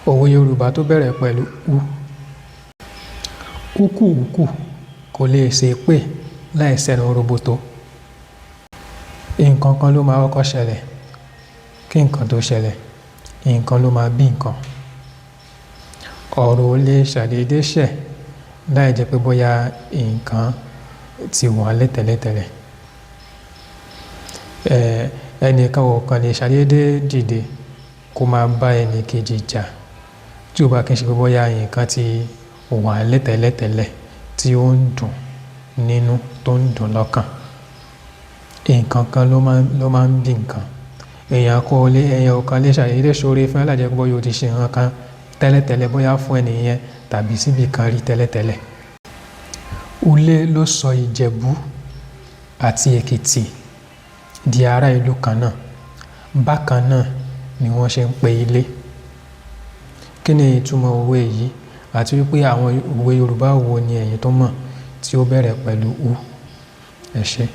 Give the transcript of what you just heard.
Òwe Yorùbá tó bẹ̀rẹ̀ pẹ̀lú U. Úkù úkù kò lè ṣe pé láì sẹ́nu roboto. Nǹkan kan ló máa kọ́kọ́ ṣẹlẹ̀. Kí nǹkan tó ṣẹlẹ̀, nǹkan ló máa bí nǹkan. Ọ̀rọ̀ ò lè ṣàdédé ṣẹ̀ láì jẹ́ pé bóyá nǹkan ti wà nílẹ̀ tẹ́lẹ̀tẹ́lẹ̀. Ẹnìkan ò kan lè ṣàdédé dìde kó máa bá ẹni kejì jà tí ó bá kí n ṣe pé bóyá nǹkan ti wà nílẹ̀ tẹ́lẹ̀tẹ́lẹ̀ tí ó ń dùn nínú, tó ń dùn lọ́kàn. Nǹkan kan ló máa ń bí nǹkan. Èèyàn ò kan lè ṣàdédé ṣoore fún ẹ láì jẹ́ pé bóyá o ti ṣe nǹkan kan tẹ́lẹ̀tẹ́lẹ̀, bóyá fún ẹni yẹn tàbí síbi kan rí tẹ́lẹ̀tẹ́lẹ̀. Ulé ló sọ Ìjẹ̀bú àti Èkìtì di ará ìlú kan náà. Bákan náà ni wọ́n ṣe ń pe ilé. Kí ni ìtumọ̀ òwe yìí? Àti wípé àwọn òwe Yorùbá wo ni ẹ̀yin tó mọ̀ tí ó bẹ̀rẹ̀ pẹ̀lú U? Ẹ ṣé.